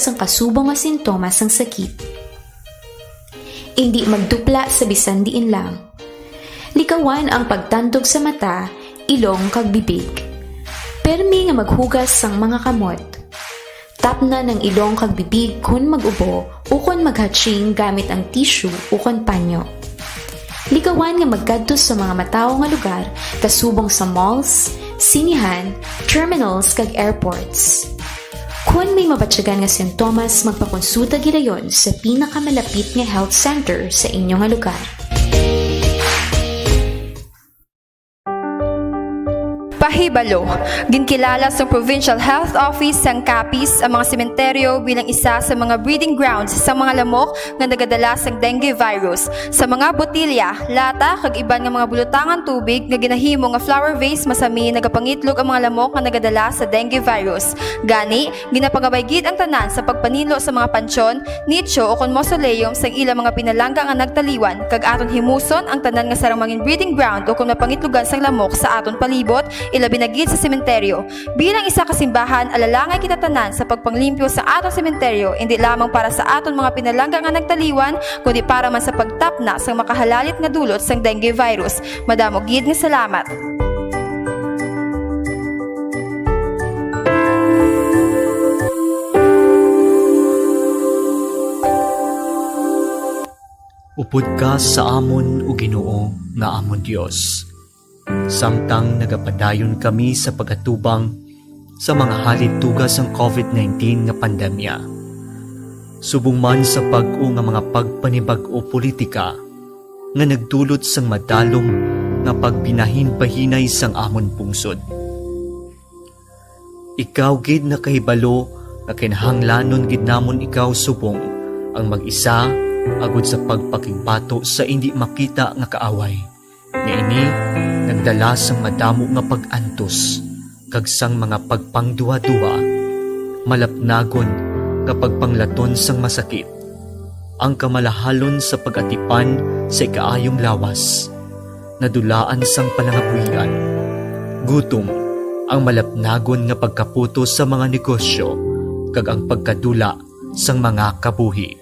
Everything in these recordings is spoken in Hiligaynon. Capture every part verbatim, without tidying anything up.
sang kasubong nga sintomas sang sakit. Indi magdupla sa bisan diin lang. Likawan ang pagtandog sa mata, ilong, kag bibig. Permi nga maghugas sang mga kamot. Tapna ang ilong kag bibig kon mag-ubo ukon maghatsying gamit ang tissue ukon panyo. Likawan nga magkadto sa mga matawo nga lugar, kasubong sa malls, sinihan, terminals, kag airports. Kon may mabatyagan nga sintomas, magpakonsulta gilayon sa pinakamalapit nga health center sa inyo nga lugar. Pahibalo, ginkilala sang Provincial Health Office sang Capiz ang mga sementeryo bilang isa sa mga breeding grounds sang mga lamok nga nagadala sang dengue virus. Sa mga botilya, lata, kag iban nga mga bulotangan tubig nga ginahimo nga flower vase masami nagapangitlog ang mga lamok nga nagadala sa dengue virus. Gani, ginapangabay gid ang tanan sa pagpaninlo sa mga pansyon, nicho, ukon mausoleum sang ila mga pinalangga nga nagtaliwan, kag aton himuson ang tanan nga sarang mangin breeding ground ukon mapangitlogan sang lamok sa aton palibot, ilabi na gid sa sementeryo. Bilang isa ka simbahan, alalangay kita tanan sa pagpanglimpyo sa aton sementeryo, indi lamang para sa aton mga pinalangga nga nagtaliwan, kundi para man sa pagtapna sang makahalalit nga dulot sang dengue virus. Madamo gid nga salamat. Upod ka sa amon, O Ginoo, nga amon Dios, samtang nagapadayon kami sa pag-atubang sa mga halid tuga sang covid nineteen nga pandemya, subong man sa bag-o nga mga pagpanibag-o politika nga nagdulot sang madalom nga pagpinahinbahinay sang amon pungsod. Ikaw gid nakahibalo nga kinahanglanon gid namon ikaw subong ang mag-isa agod sa pagpakigbato sa indi makita nga kaaway, nga ini nagdala sang madamo nga pag-antos kag sang mga pagpangduhaduha, malapnagon nga pagpanglaton sang masakit, ang kamalahalon sa pag-atipan sa ikaayong lawas, nadulaan sang palangabuhian, gutom, ang malapnagon nga pagkaputos sa mga negosyo, kag ang pagkadula sang mga kabuhi.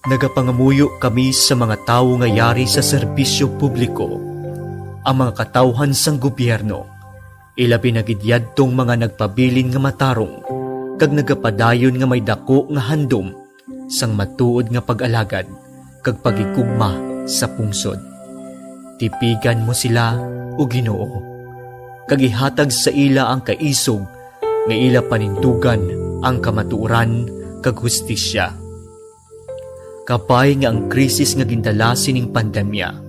Nagapangamuyo kami sa mga tawo nga yari sa serbisyo publiko, ang mga katawhan sang gobyerno, ilabi na gid yadtong mga nagpabilin nga matarong kag nagapadayon nga may daku nga handom sang matuod nga pag-alagad kag paghigugma sa pungsod. Tipigan mo sila, O Ginoo, kag ihatag sa ila ang kaisog nga ila panindugan ang kamatuoran kag hustisya. Kabay nga ang krisis nga gindala sining pandemya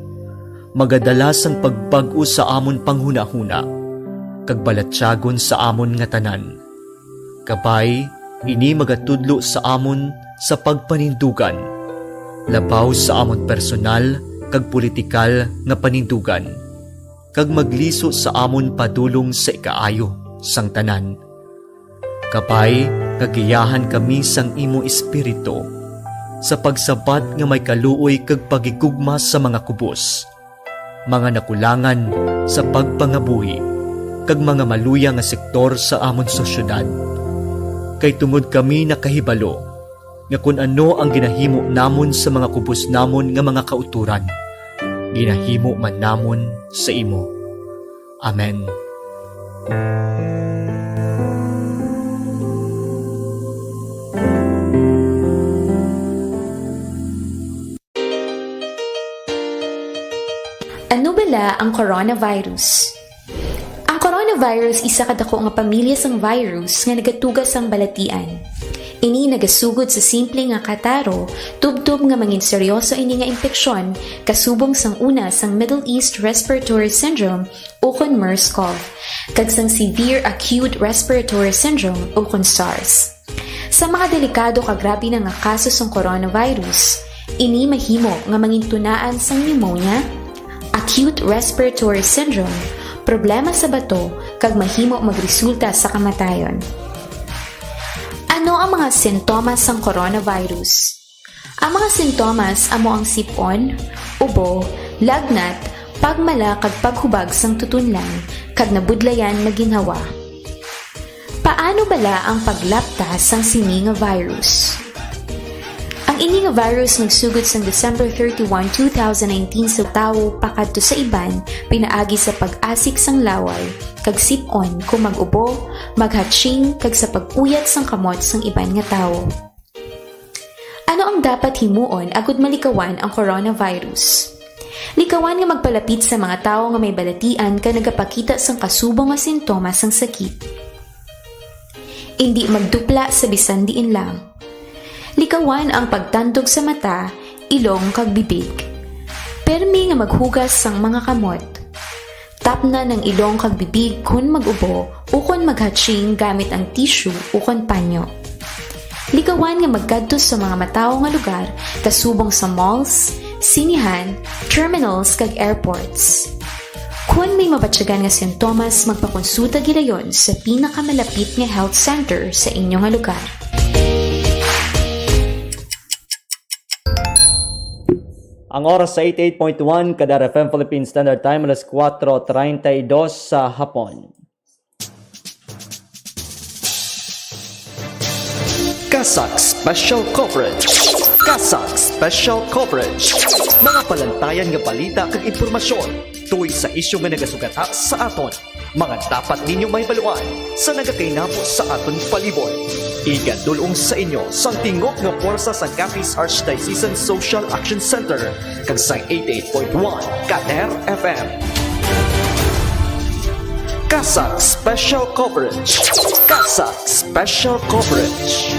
magadala sang pagbag-o sa amon panghunahuna kag balatyagon sa amon nga tanan. Kabay, ini magatudlo sa amon sa pagpanindugan, labaw sa amon personal kag politikal nga panindugan, kag magliso sa amon padulong sa ikaayo sang tanan. Kabay nga giyahan kami sang imo Espiritu sa pagsabat nga may kaluoy kag paghigugma sa mga kubos, mga nakulangan sa pagpangabuhi, kag mga maluya nga sektor sa amon sosyedad. Kay tungod kami nakahibalo nga kon ano ang ginahimo namon sa mga kubos namon nga mga kautoran, ginahimo man namon sa imo. Amen. Ano bala ang coronavirus? Ang coronavirus isa ka dako nga pamilya sang virus nga nagatuga sang balatian. Ini nagasugod sa simple nga kataro, tubtob nga mangin seryoso ini nga impeksyon, kasubong sang una sang Middle East Respiratory Syndrome ukon MERS-CoV, kag sang Severe Acute Respiratory Syndrome ukon SARS. Sa mga delikado kag grabe na nga kaso sang coronavirus, ini mahimo nga mangintunaan sang pneumonia, acute respiratory syndrome, problema sa bato, kag mahimo magresulta sa kamatayon. Ano ang mga sintomas sang coronavirus? Ang mga sintomas amo ang sip-on, ubo, lagnat, pagmala kag paghubag sang tutunlan, kag nabudlayan nga ginhawa. Paano bala ang paglapta sang sini nga virus? Ang ini nga virus nagsugod sang December thirty-one, two thousand nineteen sa tawo pakadto sa iban pinaagi sa pag-asik sang laway, kag sip-on kon mag-ubo, maghatching, kag sa pag-uyat sang kamot sang iban nga tawo. Ano ang dapat himuon agud malikawan ang coronavirus? Likawan nga magpalapit sa mga tawo nga may balatian kag nagapakita sang kasubong nga sintomas sang sakit. Indi magdupla sa bisan diin lang. Likawan ang pagtandog sa mata, ilong kag bibig. Permi nga maghugas sang mga kamot. Tapnan ang ilong kag bibig kon mag-ubo ukon maghatching gamit ang tissue ukon panyo. Likawan nga magkadto sa mga matawo nga lugar kasubong sa malls, sinihan, terminals kag airports. Kon may mabatyagan nga sintomas, magpakonsulta gilayon sa pinakamalapit nga health center sa inyo nga lugar. Ang oras sa eighty-eight point one Kadar F M Philippine Standard Time, alas kuwatro treinta y dos sa hapon. CASAC Special Coverage. CASAC Special Coverage. Mga palantayan nga balita kag impormasyon tungod sa isyu nga nagasugata sa aton. Mga dapat ninyo mahibaluan sa nagakainabo sa aton palibot. Igadul-ong sa inyo sang tingog nga pwersa sang Capiz Archdiocesan Social Action Center kag sa eighty-eight point one Kader F M. CASAC Special Coverage. CASAC Special Coverage.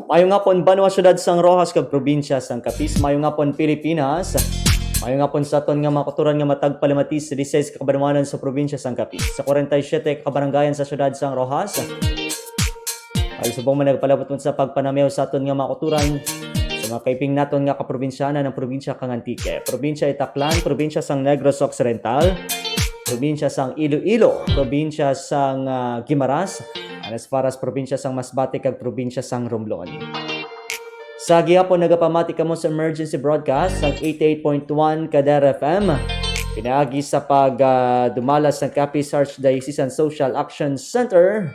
Mayong hapon, banwa, syudad sang Roxas kag probinsya sang Capiz. Mayong hapon, Pilipinas. Mayong hapon sa aton nga mga kauturan nga matag palamati sa disisais ka kabanwanan sa probinsya sang Capiz, sa kwarenta y siyete ka kabarangayan sa syudad sang Roxas. Ay, subong man nagpalabot mo sa pagpanamiyaw sa aton nga mga kauturan, sa mga kaiping naton nga kaprobinsyanan, ang probinsya kang Antique, probinsya Itaklan, probinsya sang Negros Occidental, probinsya sang Iloilo, probinsya sang, ah, Guimaras, and as far as probinsya sang Masbate kag probinsya sang Romblon. Sa gihapon, nagapamati kamo sa emergency broadcast sang eighty-eight point one Kader F M. Pinaagi sa pag, ah, dumala sa Capiz Archdiocesan Social Action Center.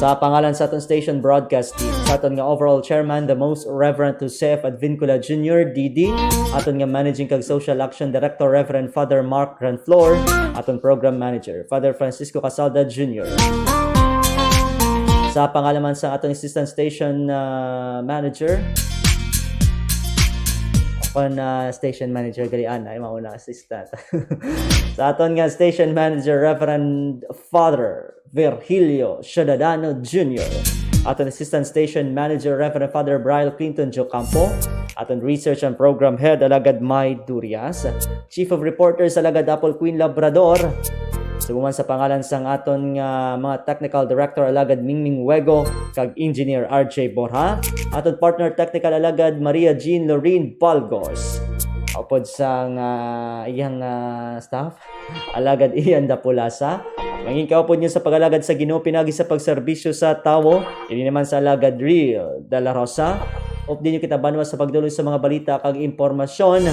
Sa pangalan sa aton station broadcast team, sa aton nga overall chairman, the Most Reverend Joseph Advincula Junior, D D, aton nga managing kag social action director, Reverend Father Mark Granflor, aton program manager, Father Francisco Casalda Junior. Sa pangalan man sa aton assistant station, ah, manager, ako na station manager, gali, ana, ay, mauna assistant. Sa aton nga station manager, Reverend Father Virgilio Ciudadano Junior. Aton assistant station manager, Reverend Father Brian Clinton Jocampo. Aton research and program head, Alagad May Durias. Chief of Reporters, Alagad Apple Queen Labrador. Subong man sa pangalan sang aton nga mga technical director, Alagad Mingming Wego, kag engineer, R J Borja. Aton partner technical, Alagad Maria Jean Lorraine Balgos. Upod sang, ah, iyang, ah, staff, Alagad Ian Dapulasa. Mangin kaupod niyo sa pag-alagad sa Ginoo, pinagi sa pagserbisyo sa tawo. Ini naman sa Alagad Real de la Rosa. Updi niyo kita banwa sa pagdulong sa mga balita kag impormasyon.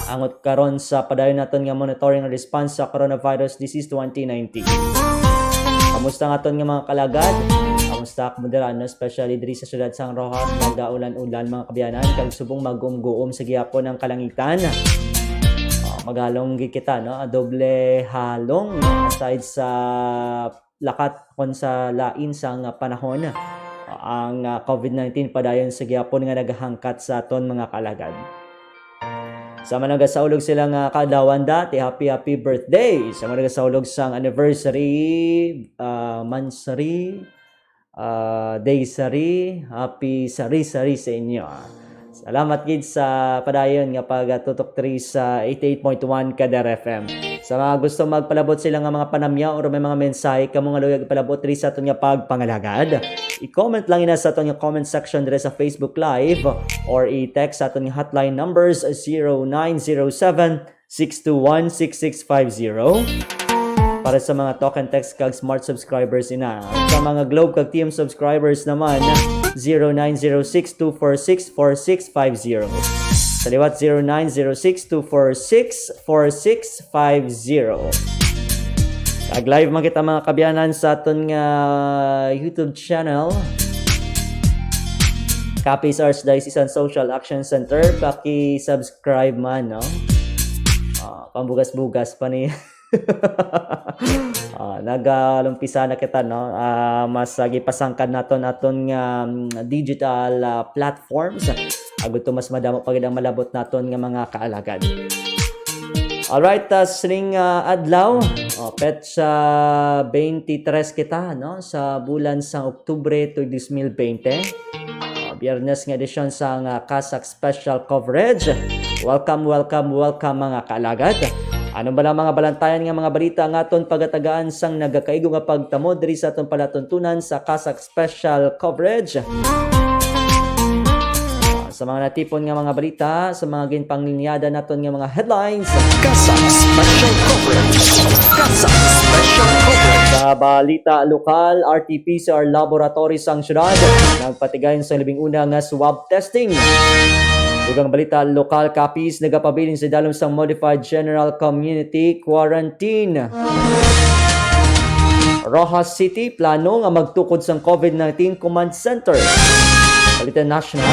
Angot karon sa padayon naton nga monitoring and response sa coronavirus disease twenty nineteen. Kamusta ang aton nga mga kalagad? Kamusta kamo dira, no? Especially diri sa siyudad sang Roxas, nagaulan-ulan, mga kaabyanan, kag subong magguom-guom sa gihapon ang kalangitan. Ah, maghalong gid kita, no? Doble halong, aside sa lakat kon sa lain sang panahon. Ang, ah, covid nineteen padayon sa gihapon nga nagahangkat sa aton mga kalagad. Sa mga nagasaulog sila nga kaadlawan dati, happy, happy birthday. Sa mga nagasaulog sang anniversary, ah, mansary, ah, daysary, happy sari-sari sa inyo, ah. Salamat gid sa padayon nga pagtutok diri sa eighty-eight point one Kader F M. Sa mga gusto magpalabot sila nga mga panamya or may mga mensahe kamo nga luyag ipalabot diri sa aton nga pagpangalagad, i-comment lang ina sa aton nga comment section diri sa Facebook Live or i-text sa aton nga hotline numbers zero nine zero seven, six two one, six six five zero. Para sa mga talk and text kag smart subscribers ina. Sa mga Globe kag T M subscribers naman, zero nine zero six two four six four six five zero. Sa liwat, zero nine zero six two four six four six five zero. Nag-live man kita, mga kaabyanan, sa aton nga YouTube channel, Capiz Archdiocesan Social Action Center. Paki-subscribe man, no? Ah, pambugas-bugas pa ni. Ah, nagalumpisa na kita, no? Ah, mas, ah, gipasangkad naton aton nga, mm, digital, ah, platforms. Agud to mas madamo pa gid ang malabot naton nga mga kaalagad. Alright, ah, sining, ah, adlaw, oh, petsa twenty-three kita, no? Sa bulan sang Oktubre, tuig dos mil bente. Ah, Biyernes nga edisyon sang, ah, CASAC Special Coverage. Welcome, welcome, welcome, mga kaalagad. Ano bala mga balantayan nga mga balita ang aton pagatagaan sang nagakaigo nga pagtamo diri sa aton palatuntunan sa CASAC Special Coverage? Ah, sa mga natipon nga mga balita, sa mga ginpanglinyada naton nga mga headlines, CASAC Special Coverage. CASAC Special Coverage. Sa balita lokal, R T P C R laboratory sang syudad nagpatigayon sa labing una nga swab testing. Dugang balita lokal, Capiz nagapabilin sa dalom sang modified general community quarantine. Roxas City, plano nga magtukod sang COVID nineteen Command Center. Balita national,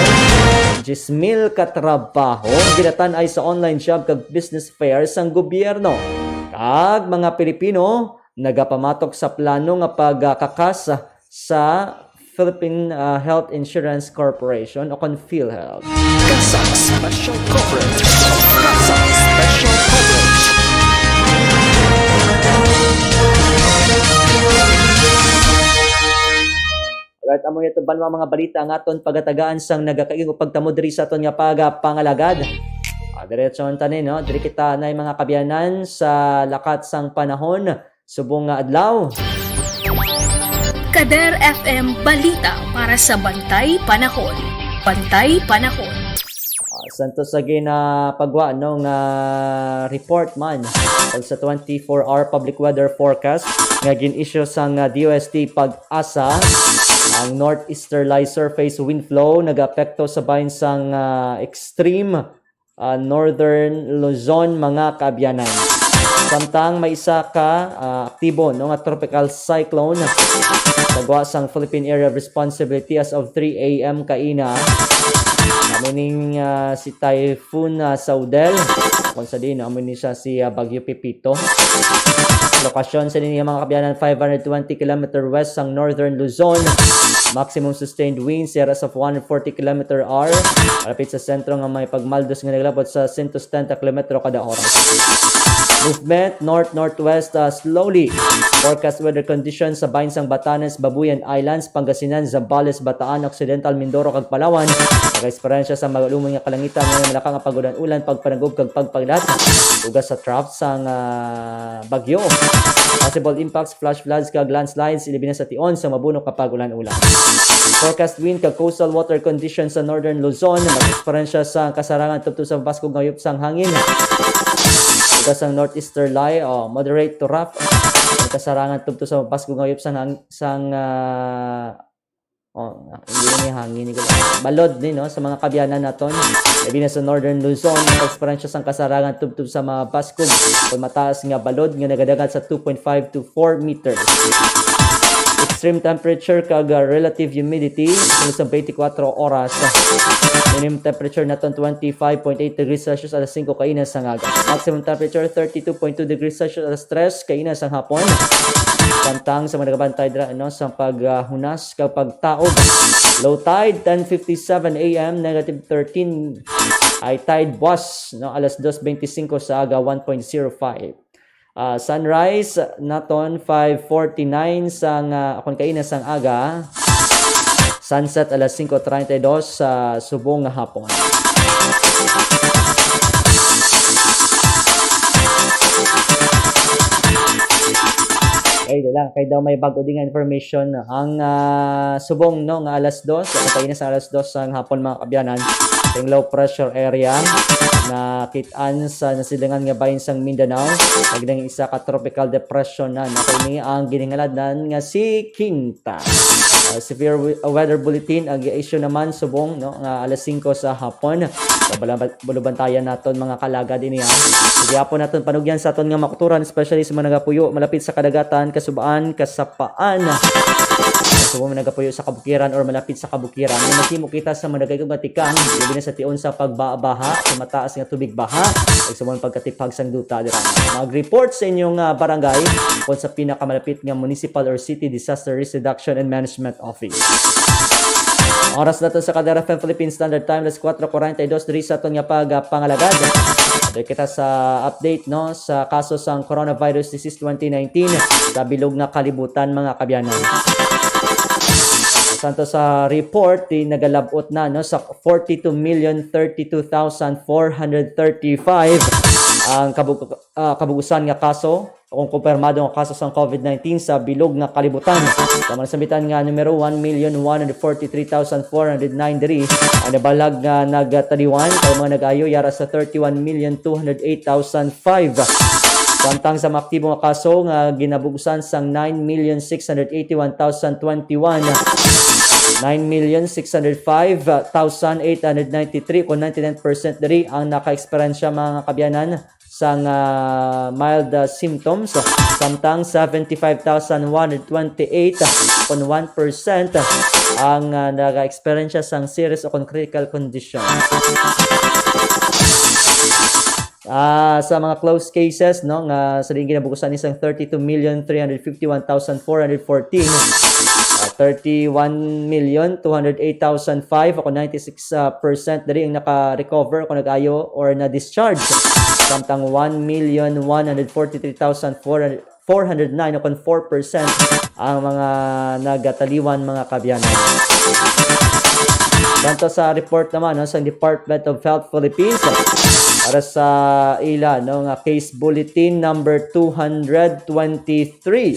diyes mil ka trabaho ang ginatan-ay sa online job kag business fair sang gobyerno. Kag mga Pilipino nagapamatok sa plano nga pagkakas sa Philippine, ah, Health Insurance Corporation o kon PhilHealth. CASAC Special Coverage. CASAC Special Coverage. Alright, amo ito ba mga balita ang aton pagatagaan sang nagakaigo pagtamo diri sa aton nga pagapangalagad? Ah, diretso ang tanin, no? Diri kita na mga kaabyanan sa lakat sang panahon. Subong nga adlaw. Kader F M Balita para sa Bantay Panahon. Bantay Panahon. Ah, santos sa ginapagwa, no, nga report man o sa twenty-four hour public weather forecast nga gin-issue sang, ah, D O S T PAGASA, ang northeasterly surface wind flow nag-apekto sa bahin sang, ah, extreme ah, Northern Luzon, mga kaabyanan. Samtang may isa ka, ah, aktibo, no, nga tropical cyclone sa gwa sang Philippine Area of Responsibility as of three a m kaina. Amo ning, ah, si Typhoon, ah, Saudel. Kung sa diin, amo ni siya si, ah, Bagyo Pepito. Lokasyon sa niya, mga kaabyanan, five hundred twenty kilometer west sang Northern Luzon. Maximum sustained winds, seras of one hundred forty kilometer hour. Malapit sa sentro nga may pagmaldos nga naglabot sa sento setenta kilometro kada oras. Movement north-northwest, ah, slowly. Forecast weather conditions sa bahin sang Batanes, Babuyan Islands, Pangasinan, Zambales, Bataan, Occidental Mindoro, kag Palawan. Nag-eksperyensya sa magalumon nga kalangitan nga may malaka nga pag-ulan-ulan, pagpanagub, kag pagpaglat. Ugas sa trough sang, ah, bagyo. Possible impacts, flash floods, kag landslides, ilabi na sa tion sa mabunok nga pag-ulan-ulan. Forecast wind kag coastal water conditions sa Northern Luzon. Mag-eksperyensya sa kasarangan tubtob sa mabaskog nga yupsang hangin. Ugas ang northeasterly, oh, moderate to rough. Ang kasarangan tubtob sa mabaskog nga yupsang hang-, sang, ah, oh, hindi ni hangin, ni balod ni, no, sa mga kaabyanan naton. Labi na sa Northern Luzon, ang eksperyensya sang kasarangan tubtob sa mabaskog o mataas nga balod nga nagadagan sa two point five to four meters. Extreme temperature kag, ah, relative humidity, sulod sa twenty-four oras. Minimum temperature naton twenty-five point eight degrees Celsius alas singko kaina sang aga. Maximum temperature thirty-two point two degrees Celsius alas tres kaina sang hapon. Samtang sa mga nagabantay dira, no, sa paghunas kag pagtaob. Low tide, ten fifty-seven a m, negative thirteen High tide buwas, no, alas dos bente singko sa aga, one point zero five. Ah, sunrise naton, five forty-nine sang, ah, akon kaina sang aga. Sunset alas singko treinta y dos sa subong nga hapon. Kay lang, kay daw may bag-o din nga information, no? Ang, ah, subong, no, nga alas dos, ang kaina sa alas dos sang hapon, mga kabyanan, ang low pressure area nakit-an sa nasilingan nga bahin sang Mindanao, naging isa ka tropical depression na. Nato ni ang ginhingalanan nga si Quinta. Ah, severe we-, weather bulletin ang i-issue naman subong, no, nga alas singko sa hapon. Sa bala-, bulubantayan naton, mga kalagad, ini, ha. Sige, hapon naton panugyan sa aton nga makuturan, especially sa mga nagapuyo malapit sa kadagatan, kasubaan, kasapaan. Sa mga nagapuyo sa kabukiran or malapit sa kabukiran, may mahimo kita sa mga nagayog nga tikang, labi na sa tion sa pagbaha, sa mataas nga tubig baha, ug sa mga pagkatiphag sang duta dira. Mag-report sa inyong, ah, barangay kung sa pinakamalapit nga municipal or city disaster risk reduction and management office. Oras naton sa Kadera F M Philippine Standard Time, alas kuwatro kuwarenta y dos diri sa aton nga pagpangalagad. Diri kita sa update, no, sa kaso sang coronavirus disease twenty nineteen sa bilog nga kalibutan, mga kabyanan. Santo sa report, di nagalabot na, no, sa forty-two million thirty-two thousand four hundred thirty-five ang kabug-, ah, kabugusan nga kaso o kung kumpirmado nga kaso sang COVID nineteen sa bilog nga kalibutan. Sa mga nasambitan nga numero, one million one hundred forty-three thousand four hundred nine diri ang nabalag nga nagtaliwan, kay mga nag-ayo yara sa thirty-one million two hundred eight thousand five. Samtang sa mga aktibo nga kaso nga ginabugusan sang nine million six hundred eighty-one thousand twenty-one, nine million six hundred five thousand eight hundred ninety-three, kung ninety-nine percent diri ang naka-eksperyensya, mga kabyanan, sang, ah, mild, ah, symptoms, samtang seventy-five thousand one hundred twenty-eight, kung one percent, ang, ah, naka-eksperyensya sang serious o kung critical condition. Ah, sa mga closed cases, no, nga sa diin ginabugusan ni sang thirty-two million three hundred fifty-one thousand four hundred fourteen, ah, thirty-one million two hundred eight thousand five, o ninety-six, ah, percent diri ang naka-recover o nag-ayo or na-discharge. Samtang one million one hundred forty-three thousand four hundred, four hundred nine, o kon four percent, ang mga nagataliwan, mga kabyanan. Kwanto sa report naman, no, sa Department of Health Philippines, para sa ila, no, nga case bulletin number two hundred twenty-three,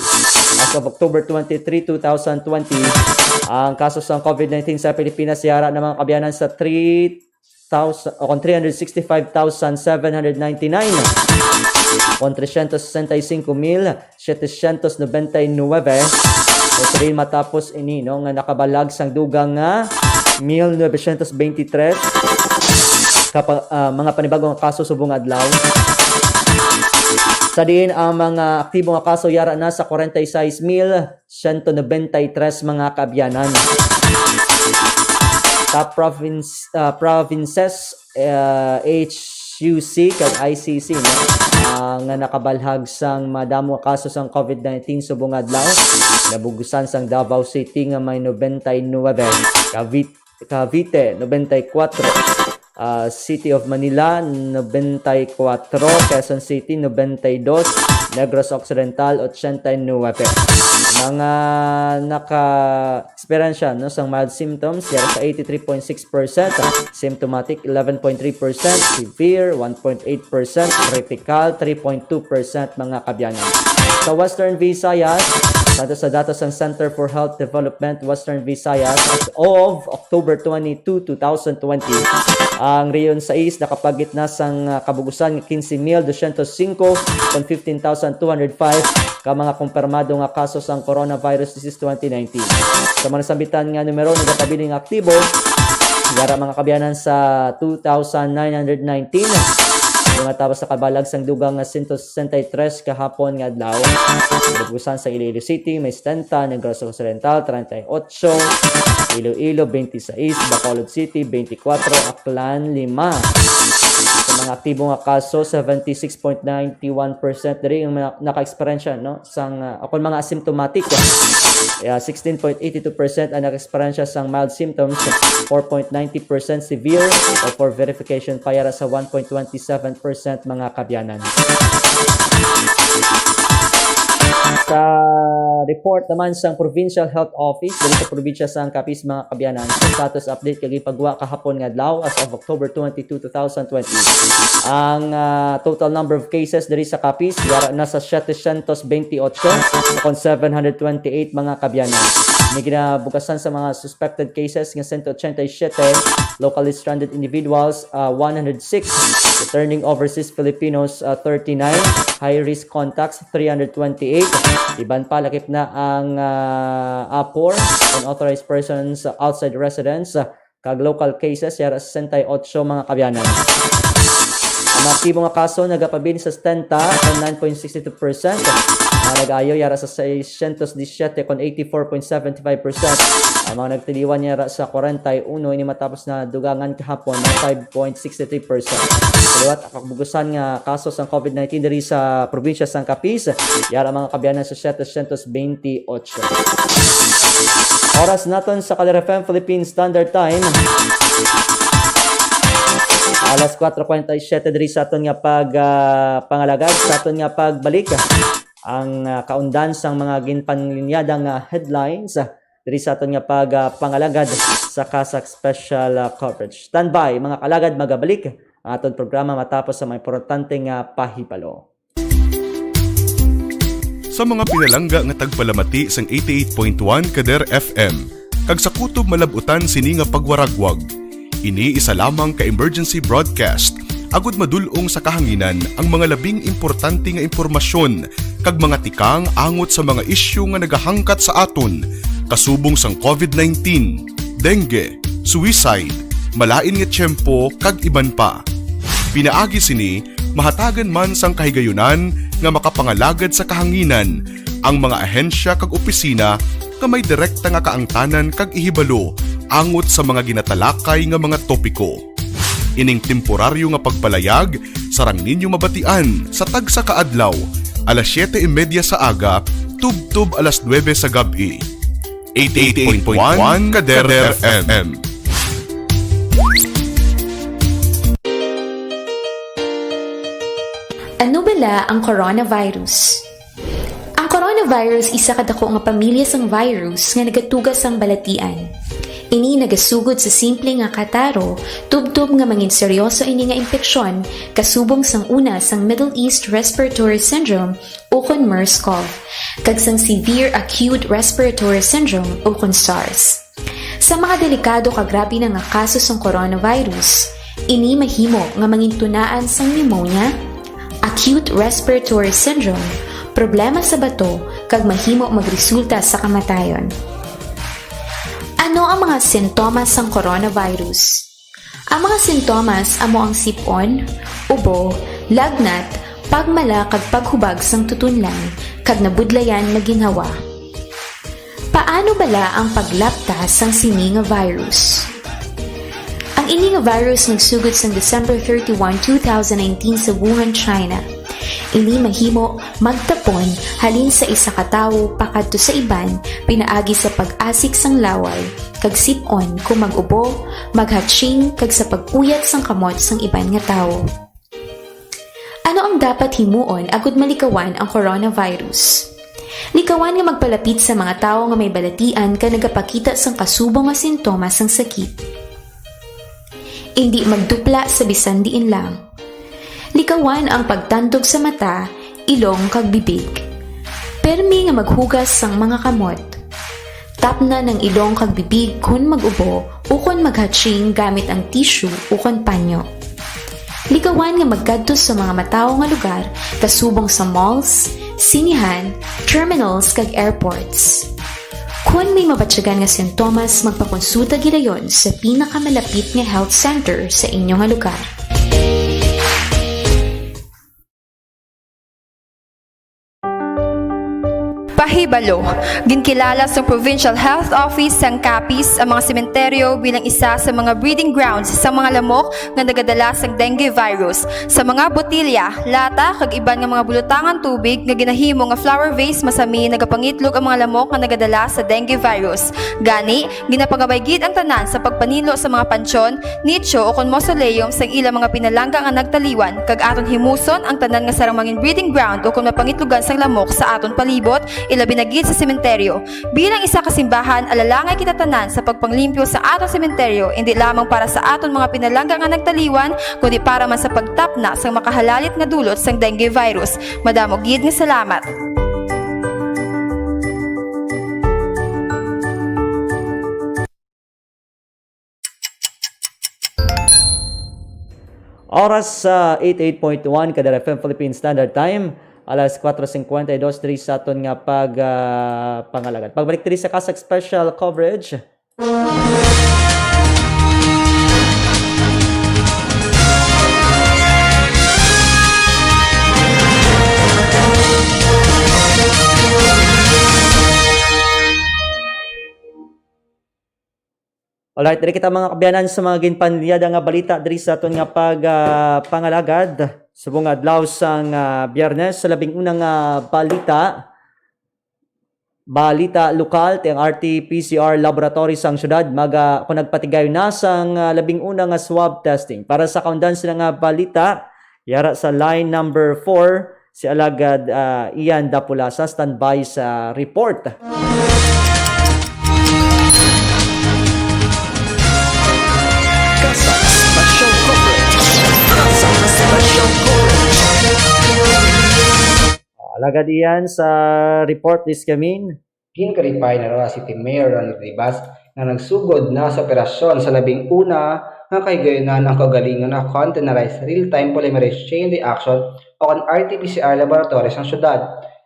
as of October twenty-three, two thousand twenty, ang kaso sa COVID nineteen sa Pilipinas yara na, mga kabyanan, sa three thousand, o kon three hundred sixty-five thousand seven hundred ninety-nine, kon trescientos sesenta y cinco mil setecientos noventa y nueve. So, sa diin matapos ini, no, nga nakabalag sang dugang nga mil novecientos beintitres kapa-, ah, mga panibago nga kaso subong adlaw. Sa diin ang mga aktibo nga kaso yara na sa kwarenta y seis mil siyento nobenta y tres, mga kaabyanan. Top province, ah, provinces, ah, H U C kag I C C, no? Ah, nga nakabalhag sang madamo nga kaso sang COVID nineteen subong adlaw. Nabugusan sang Davao City nga may nobenta y nuebe, Cavite, Cavite, nobenta y kuwatro, ah, City of Manila, nobenta y kuwatro, Quezon City, nobenta y dos, Negros Occidental, ochenta y nuebe. Mga naka-eksperyensya, no, sang mild symptoms, yara sa eighty-three point six percent, symptomatic, eleven point three percent, severe, one point eight percent, critical, three point two percent, mga kaabyanan. Sa Western Visayas, santo sa datos sang Center for Health Development Western Visayas, as of October twenty-two, two thousand twenty, ang Region sais nakapagit na sang, ah, kabugusan nga quince mil doscientos cinco kon fifteen thousand two hundred five ka mga kumpirmado nga kaso sang coronavirus disease twenty nineteen. Sa mga nasambitan nga numero, nagapabiling aktibo, yara, mga kaabyanan, sa two thousand nine hundred nineteen. Yung nga tapos nakabalag sang dugang nga sento sesenta y tres kahapon nga adlaw. Nabugusan sa Iloilo City, may setenta, Negros Occidental, treinta y ocho, Iloilo, veintiséis, Bacolod City, veinticuatro, Aklan, lima. Sa Ang aktibo nga kaso, seventy-six point nine one percent diri ang mga naka-eksperyensya, no, sang, ah, akon mga asymptomatic. Yeah, sixteen point eight two percent ang naka-eksperyensya sang mild symptoms, four point ninety percent severe, o for verification pa yara sa one point twenty seven percent mga kabyanan. Sa report naman sang Provincial Health Office diri sa probinsya sang Capiz, mga kabyanan, sa status update kag ipagwa kahapon nga adlaw, as of October twenty-two, two thousand twenty, ang, ah, total number of cases diri sa Capiz yara na sa setecientos veintiocho, kon seven hundred twenty-eight mga kabyanan. Ni ginabugasan sa mga suspected cases nga sento ochenta y siete, locally stranded individuals, ah, one hundred six, returning overseas Filipinos, ah, thirty-nine, high-risk contacts, three hundred twenty-eight. Iban pa, lakip na ang, ah, ah, poor, unauthorized persons, ah, outside residence, ah, kag local cases, yara sesenta y ocho mga kabyanan. Ang mga aktibo nga kaso nagapabilin sa setenta, kon nine point six two percent. Mga nag-ayo, yara sa seiscientos disisyete, kon eighty-four point seven five percent. Ang mga nagtiliwan yara sa kwarenta y uno, ini matapos na dugangan kahapon ng five point six three percent. Sa liwat, ang kabugusan nga kaso sang COVID nineteen diri sa probinsya sang Capiz, yara mga kabyanan sa setecientos veintiocho. Oras naton sa Kader F M Philippine Standard Time. Alas kuwatro kuwarenta y siyete diri sa aton nga pag, ah, pangalagad, sa aton nga pagbalik. Ang, ah, kaundan sang mga ginpanlinyada nga headlines, ah, diri sa aton nga pag, ah, pangalagad sa CASAC Special, ah, Coverage. Standby, mga kalagad, magabalik ang aton programa matapos sa mga importante nga pahibalo. Sa mga pinalangga nga tagpalamati sang eighty-eight point one Kader F M, kag sa kutob malab-utan sini nga pagwaragwag, ini isa lamang ka emergency broadcast agud madul-ong sa kahanginan ang mga labing importante nga impormasyon kag mga tikang angot sa mga isyu nga nagahangkat sa aton, kasubong sang COVID nineteen, dengue, suicide, malain nga tiyempo, kag iban pa. Pinaagi sini, mahatagan man sang kahigayunan nga makapangalagad sa kahanginan ang mga ahensya kag opisina nga may direkta nga kaangtanan kag ihibalo angot sa mga ginatalakay nga mga topiko. Ining temporaryo nga pagpalayag sarang ninyo mabatian sa tagsa ka adlaw, alas siyete y media sa aga tubtob alas nuebe sa gab-i. Eighty-eight point one Kader F M. Ano bala ang coronavirus? Ang coronavirus isa ka dako nga pamilya sang virus nga nagatuga sang balatian. Ini nagasugod sa simple nga kataro, tubtob nga mangin seryoso ini nga impeksyon, kasubong sang una sang Middle East Respiratory Syndrome ukon MERS-CoV, kag sang Severe Acute Respiratory Syndrome ukon SARS. Sa mga delikado kag grabe na nga kaso sang coronavirus, ini mahimo nga mangintunaan sang pneumonia, acute respiratory syndrome, problema sa bato, kag mahimo magresulta sa kamatayon. Ano ang mga sintomas sang coronavirus? Ang mga sintomas amo ang sip-on, ubo, lagnat, pagmala kag paghubag sang tutunlan, kag nabudlayan nga ginhawa. Paano bala ang paglapta sang sini nga virus? Ang ini nga virus nagsugod sang December thirty-one, two thousand nineteen sa Wuhan, China. Ini mahimo magtapon halin sa isa ka tawo pakadto sa iban pinaagi sa pag-asik sang laway, kag sip-on kon mag-ubo, maghatching, kag sa pag-uyat sang kamot sang iban nga tawo. Ano ang dapat himuon agud malikawan ang coronavirus? Likawan nga magpalapit sa mga tawo nga may balatian kag nagapakita sang kasubong nga sintomas sang sakit. Indi magdupla sa bisan diin lang. Likawan ang pagtandog sa mata, ilong, kag bibig. Permi nga maghugas sang mga kamot. Tapnan ang ilong kag bibig kon mag-ubo ukon maghatching gamit ang tissue ukon panyo. Likawan nga magkadto sa mga matawo nga lugar, kasubong sa malls, sinihan, terminals, kag airports. Kon may mabatyagan nga sintomas, magpakonsulta gilayon sa pinakamalapit nga health center sa inyo nga lugar. Ibalo, ginkilala sang Provincial Health Office sang Capiz ang mga sementeryo bilang isa sa mga breeding grounds sa mga lamok nga nagadala sang dengue virus. Sa mga botilya, lata, kag iban nga mga bulotangan tubig nga ginahimo nga flower vase masami nagapangitlog ang mga lamok nga nagadala sa dengue virus. Gani, ginapangabay gid ang tanan sa pagpanilo sa mga pansyon, nicho, o kon mausoleum sang ilang mga pinalangga nga nagtaliwan, kag aton himuson ang tanan nga sarang mangin breeding ground o kon mapangitlogan sang lamok sa aton palibot, ilabi na gid sa sementeryo. Bilang isa ka simbahan, alalangay kita tanan sa pagpanglimpyo sa aton sementeryo, indi lamang para sa aton mga pinalangga nga nagtaliwan, kundi para man sa pagtapna sang makahalalit nga dulot sang dengue virus. Madamo gid nga salamat. Oras sa eighty-eight point one Kadar F M Philippine Standard Time, alas kuwatro singkwenta y dos diri sa aton nga pag, ah, pangalagad. Pagbalik diri sa CASAC Special Coverage. Alright, diri kita, mga kaabyanan, sa mga ginpanyada nga balita diri sa aton nga pag, ah, pangalagad. Subong nga adlaw sang, ah, Biyernes, sa labing una nga balita, balita lokal, ti ang R T P C R laboratory sang syudad maga-, kung nagpatigay na sang, ah, labing una nga swab testing. Para sa kaundan sila nga balita, yara sa line number four, si Alagad, ah, Ian Dapulasa, standby sa report. CASAC Special Coverage. CASAC Special Coverage. Alagad Ian, sa report, please come in. Ginkalipay ni Roxas City Mayor Ronnie Rivas nga nagsugod na sa operasyon sa labing una nga kahigayunan ang kaugalingon nga containerized real-time polymerase chain reaction o kon R T P C R laboratory sang syudad.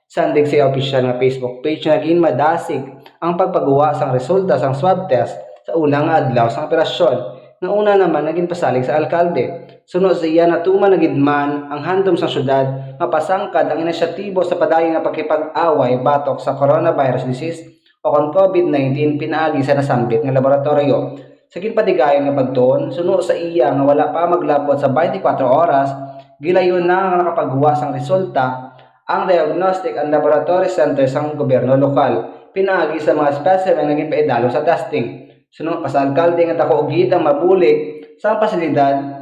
Sandig sa iya opisyal nga Facebook page nga ginmadasig ang pagpagwa sang resulta sang swab test sa una nga adlaw sang operasyon, nga una naman nga ginpasalig sa alkalde. Suno sa iya, natuman na gid man ang handom sang syudad mapasangkad ang inisyatibo sa padayon nga pakigpag-away batok sa coronavirus disease o kon COVID nineteen pinaagi sa nasambit nga laboratoryo. Sa ginpatigayon nga pagtuon, suno sa iya nga wala pa maglabot sa twenty-four oras, gilayon na nga nakapagwa sang resulta ang diagnostic and laboratory center sang gobyerno lokal pinaagi sa mga specimen nga ginpaidalom sa testing. Suno pa sa alkalde nga dako gid ang mabulig sang pasilidad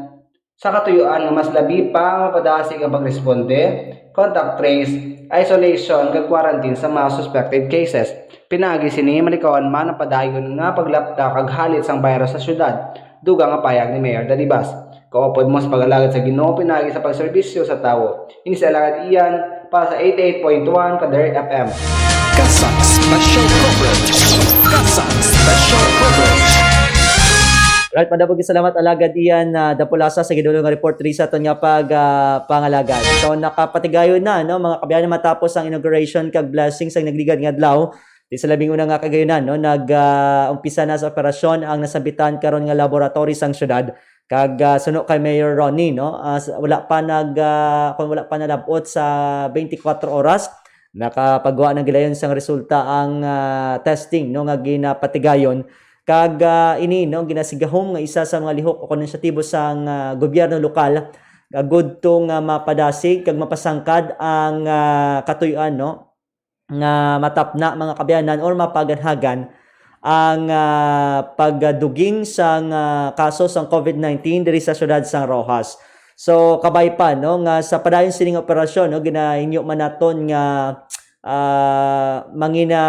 sa katuyoan nga mas labi pa nga mapadasig ang pagresponde, contact trace, isolation, kag quarantine sa mga suspected cases. Pinaagi sini, malikawan man ang padayon nga paglapta kag halit sang virus sa syudad, dugang nga pahayag ni Mayor Dalibas. Kaupod mo sa pag-alagad sa Ginoo pinaagi sa pagserbisyo sa tawo. Ini si Alagad Ian para sa eighty-eight point one Kadar F M. CASAC Special Coverage. CASAC Special Coverage. Right, madamo gid salamat, Alagad Ian, ah, Dapulasa, sa gidulong nga report diri sa aton nga pag, ah, pangalagad. So, nakapatigayon na, no, mga kaabyanan, matapos ang inauguration kag blessing sang nagligad nga adlaw. Di sa labing una nga kahigayunan, no, nag, ah, umpisa na sa operasyon ang nasambitan karon nga laboratory sang syudad. Kag, ah, suno kay Mayor Ronnie, no, ah, s-, wala pa nag, ah, kung wala pa nalab-ot sa twenty-four oras, nakapagwa ng gilayon sang resulta ang, ah, testing, no, nga ginapatigayon. Kag, ah, ini, no, ginasigahom nga isa sa mga lihok o kon inisyatibo sang, ah, gobyerno lokal, agud to nga mapadasig kag mapasangkad ang, ah, katuy-an, no, nga matapna, mga kaabyanan, or mapaganhagan ang, ah, pagduging sang, ah, kaso sang COVID nineteen diri sa siyudad sang Roxas. So, kabay pa, no, nga sa padayon sining operasyon, no, ginahinyo man naton nga, ah, mangina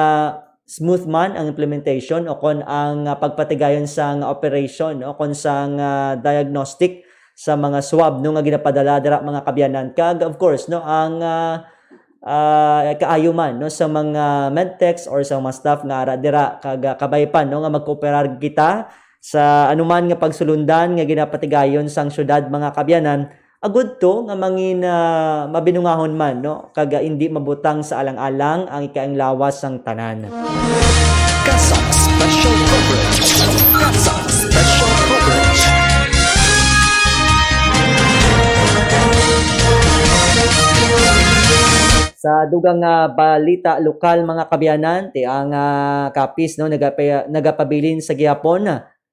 smooth man ang implementation o kon ang, ah, pagpatigayon sang operation o kon sang, ah, diagnostic sa mga swab, no, nga ginapadala dira, mga kaabyanan. Kag, of course, no, ang, ah, ah, kaayo man, no, sa mga medtechs or sa mga staff nga ara dira, kag, ah, kabay pa, no, nga magkooperar kita sa anuman nga pagsulundan nga ginapatigayon sang syudad, mga kaabyanan, agud to nga mangin, ah, mabinungahon man, no, kag, ah, indi mabutang sa alang-alang ang ikaayong lawas sang tanan. CASAC Special Coverage. CASAC Special Coverage. Sa dugang nga balita lokal, mga kaabyanan, ti ang, ah, kapis, no, nagapa-, nagapabilin sa gihapon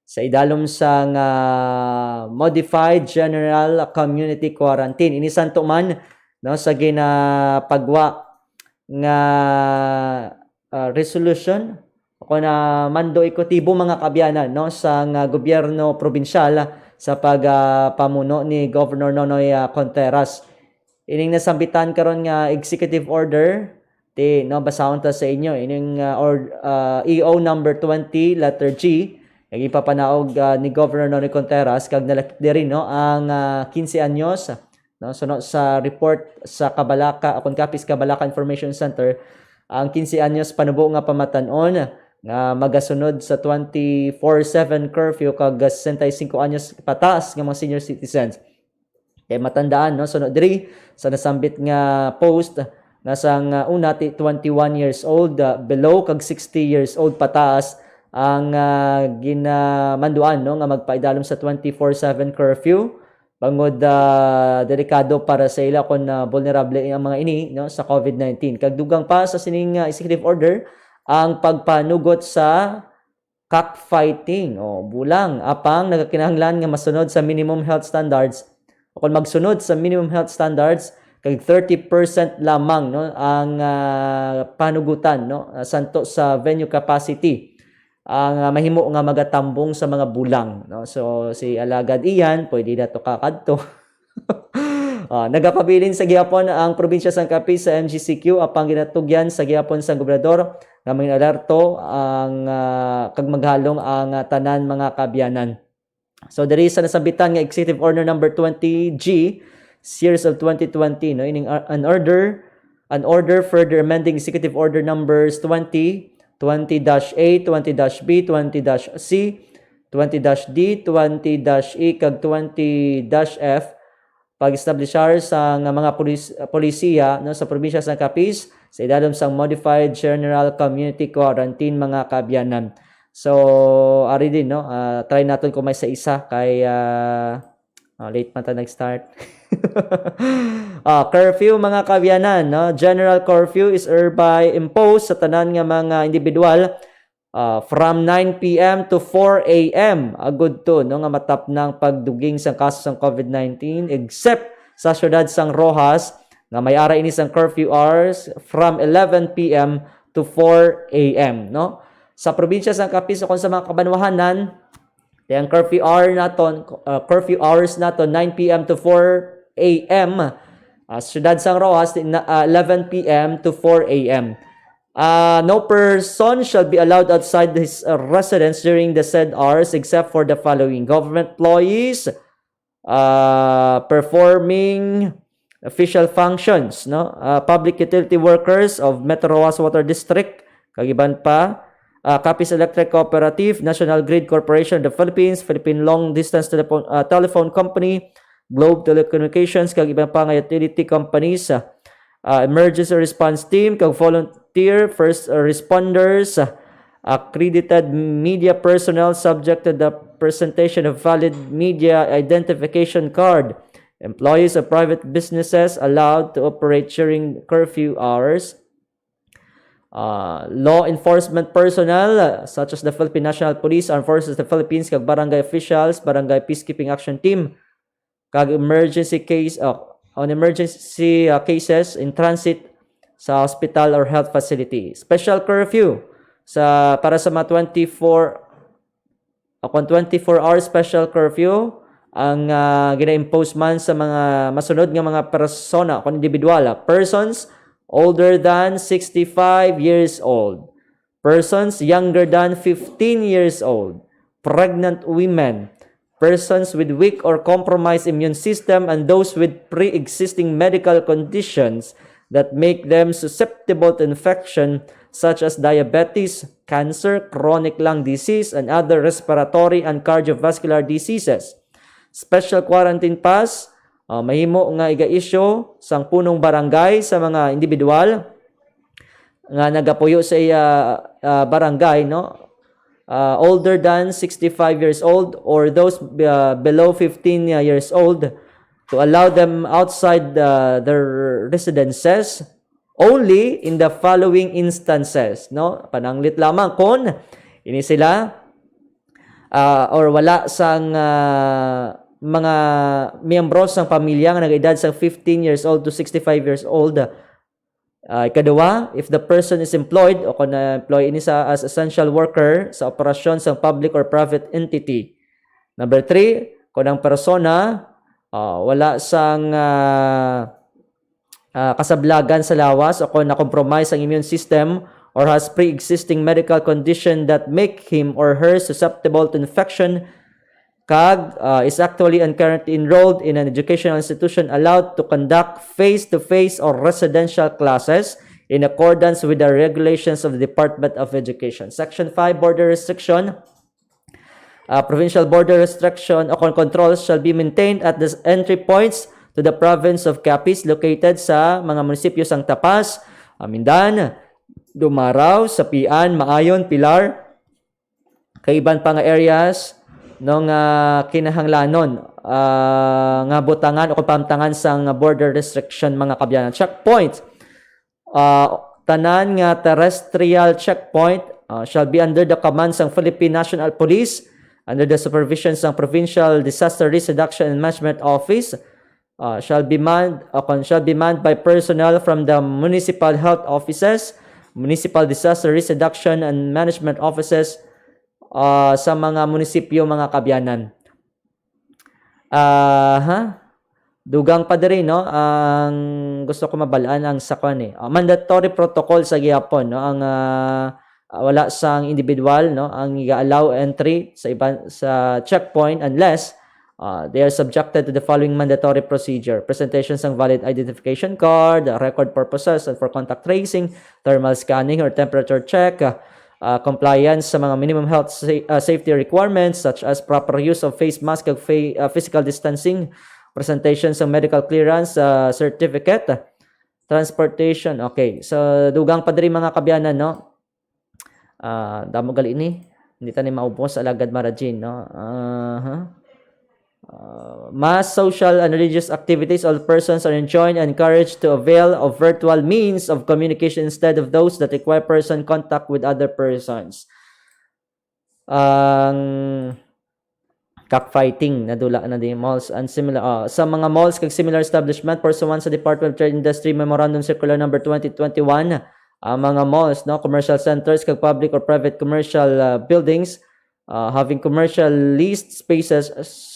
sa idalom sang, ah, Modified General Community Quarantine. Ini santo man, no, sa ginapagwa nga, ah, resolution o kon, ah, mando ekutibo, mga kaabyanan, no, sang, ah, gobyerno probinsyal sa pag, ah, pamuno ni Governor Nonoy, ah, Contreras. Ining nasambitan karon nga executive order, ti, no, basahon ta sa inyo, ining, ah, or, ah, E O number twenty, letter G, nga ginpapanaog, ah, ni Governor Nonoy Contreras, kag nalakip diri, no, ang, ah, quince anyos, no, suno sa report sa Kabalaka, o kon kapis Kabalaka Information Center, ang quince anyos panubo nga pamatan-on nga magasunod sa twenty-four seven curfew kag sesenta y cinco anyos pataas nga mga senior citizens. Kay matandaan, no, suno diri sa nasambit nga post, nga sang, ah, una ti twenty-one years old, ah, below, kag sixty years old pataas ang, ah, ginamanduan, no, nga magpaidalom sa twenty-four seven curfew, bangod, ah, delikado para sa ila kon, ah, vulnerable ang mga ini, no, sa COVID nineteen. Kag dugang pa sa sining, ah, executive order ang pagpanugot sa cockfighting, o bulang, apang nagakinahanglan nga masunod sa minimum health standards, o kon magsunod sa minimum health standards, kag thirty percent lamang, no, ang, ah, panugutan, no, ah, santo sa venue capacity ang, ah, mahimo nga magatambong sa mga bulang, no? So, si Alagad Ian, pwede na to kakadto. Ah, nagapabilin sa gihapon ang probinsya sang Capiz sa M G C Q, apang ginatugyan sa gihapon sang gobernador nga mangin-alerto ang, ah, kag maghalong ang, ah, tanan, mga kaabyanan. So, diri sa nasambitan nga Executive Order Number twenty G, series of twenty twenty, no, ining, uh, an order, an order further amending Executive Order Numbers twenty, twenty dash A, twenty dash B, twenty dash C, twenty dash D, twenty dash E, kag twenty dash F, pag-establishar sa nga mga polis-, polisiya, no, sa probinsya sa Capiz sa idalom sang Modified General Community Quarantine, mga kaabyanan. So, ari din, no, ah, try naton kung may sa isa kay, ah, oh, late man ta nag-start. Ah, curfew, mga kaabyanan, no? General curfew is hereby imposed sa tanan nga mga individual, ah, from nine P M to four A M, agud to, no, nga matapna ang pagduging sang kaso sang COVID nineteen, except sa siyudad sang Roxas, nga may ara ini sang curfew hours from eleven P M to four A M, no? Sa probinsya sang Capiz o kon sa mga kabanwahanan, ang curfew hour naton, uh, curfew hours naton, nine P M to four A M. Uh, siyudad sang Roxas, na, uh, eleven P M to four A M. Uh, no person shall be allowed outside his, uh, residence during the said hours except for the following: government employees, uh, performing official functions, no? Uh, public utility workers of Metro Roxas Water District, kag iban pa, uh, Capiz Electric Cooperative, National Grid Corporation of the Philippines, Philippine Long Distance Telephone, uh, Telephone Company, Globe Telecommunications, kag iban pa nga utility companies, uh, uh, emergency response team, kag volunteer first responders, uh, accredited media personnel subject to the presentation of valid media identification card, employees of private businesses allowed to operate during curfew hours, uh, law enforcement personnel, uh, such as the Philippine National Police, Armed Forces of the Philippines, kag barangay officials, barangay peacekeeping action team, kag emergency case, uh, on emergency, uh, cases in transit sa hospital or health facility. Special curfew sa, para sa mga twenty-four, uh, kung twenty-four hour special curfew ang, uh, gina-impose man sa mga masunod nga mga persona, kung individual, uh, persons older than sixty-five years old, persons younger than fifteen years old, pregnant women, persons with weak or compromised immune system, and those with pre-existing medical conditions that make them susceptible to infection, such as diabetes, cancer, chronic lung disease, and other respiratory and cardiovascular diseases. Special quarantine pass, ah, mahimo nga iga-issue sang punong barangay sa mga individual nga nagapuyo sa iya, ah, barangay, no? Ah, older than sixty-five years old or those, ah, below fifteen years old, to allow them outside, ah, their residences only in the following instances, no? Pananglit lamang kon ini sila, ah, or wala sang, ah, mga miyembro sang pamilya nga nag-edad sa fifteen years old to sixty-five years old. Ah, ikaduha, if the person is employed o kon na-employ ini sa as essential worker sa operasyon sang public or private entity. Number three, kung ang persona, ah, wala sang, ah, ah, kasablagan sa lawas o kung na-compromise ang immune system or has pre-existing medical condition that make him or her susceptible to infection, kag, ah, is actually and currently enrolled in an educational institution allowed to conduct face-to-face or residential classes in accordance with the regulations of the Department of Education. Section five, border restriction. Ah, provincial border restriction o con-, controls shall be maintained at the entry points to the province of Capiz located sa mga munisipyo sang Tapas, Amindan, Dumarao, Sapian, Maayon, Pilar, kag iban pa nga areas, no, nga kinahanglanon, ah, nga butangan o kapamtangan sang border restriction, mga kabyanan. Checkpoint. Ah, tanan nga terrestrial checkpoint, ah, shall be under the command sang Philippine National Police, under the supervision sang Provincial Disaster Risk Reduction and Management Office, ah, shall be manned, o kon shall be manned by personnel from the municipal health offices, municipal disaster risk reduction and management offices, ah, sa mga munisipyo, mga kabyanan. Aha. Dugang pa diri, no, ang gusto ko mabalaan ang sa kwan, eh. Ah, mandatory protocol sa gihapon, no, ang, ah, ah, wala sang individual, no, ang iga-allow entry sa iban, sa checkpoint unless, ah, they are subjected to the following mandatory procedure: presentation sang valid identification card, record purposes and for contact tracing, thermal scanning or temperature check, ah, ah, compliance sa mga minimum health sa-, ah, safety requirements such as proper use of face mask ug fa-, ah, physical distancing, presentation sa medical clearance, ah, certificate, transportation. Okay. So, dugang pa diri, mga kabyanan, no? Ah, damo gali ni. Hindi ta ni maubos, alagad, Mara Jean, no? Aha. Uh, mass social and religious activities, all persons are enjoined and encouraged to avail of virtual means of communication instead of those that require person contact with other persons. Ang cockfighting, nadula na di, malls and similar, ah, sa mga malls kag similar establishment, pursuant sa Department of Trade Industry Memorandum Circular Number twenty twenty-one, ang mga malls, no, commercial centers kag public or private commercial, ah, buildings, uh, having commercial leased spaces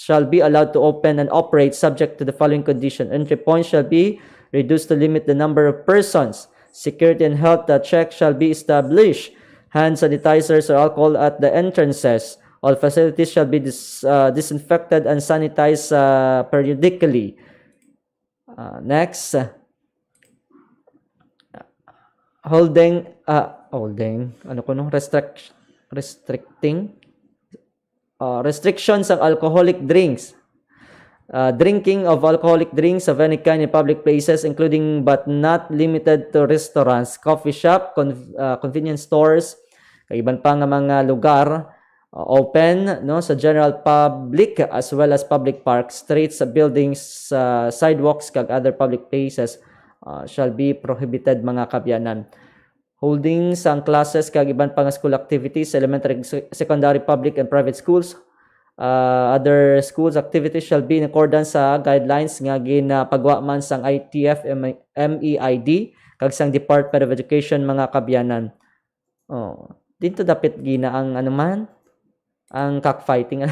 shall be allowed to open and operate subject to the following condition. Entry points shall be reduced to limit the number of persons. Security and health, uh, check shall be established. Hand sanitizers or alcohol at the entrances. All facilities shall be dis-, uh, disinfected and sanitized, uh, periodically. Uh, next, uh, holding, uh, holding, ano ko, no? Restrict-, restricting, uh, restrictions on alcoholic drinks. Uh, drinking of alcoholic drinks of any kind in public places, including but not limited to restaurants, coffee shop, con-, uh, convenience stores, kag iban pa nga mga lugar, uh, open, no, sa general public as well as public parks, streets, buildings, uh, sidewalks, kag other public places, uh, shall be prohibited, mga kabyanan. Holding sang classes kag iban pa nga school activities sa elementary, se-, secondary, public, and private schools. Uh, other schools activities shall be in accordance sa guidelines nga ginapagwa man sang I T F M-, M E I D kag sang Department of Education, mga kabyanan. Oh, dito dapit gina ang ano man, ang cockfighting.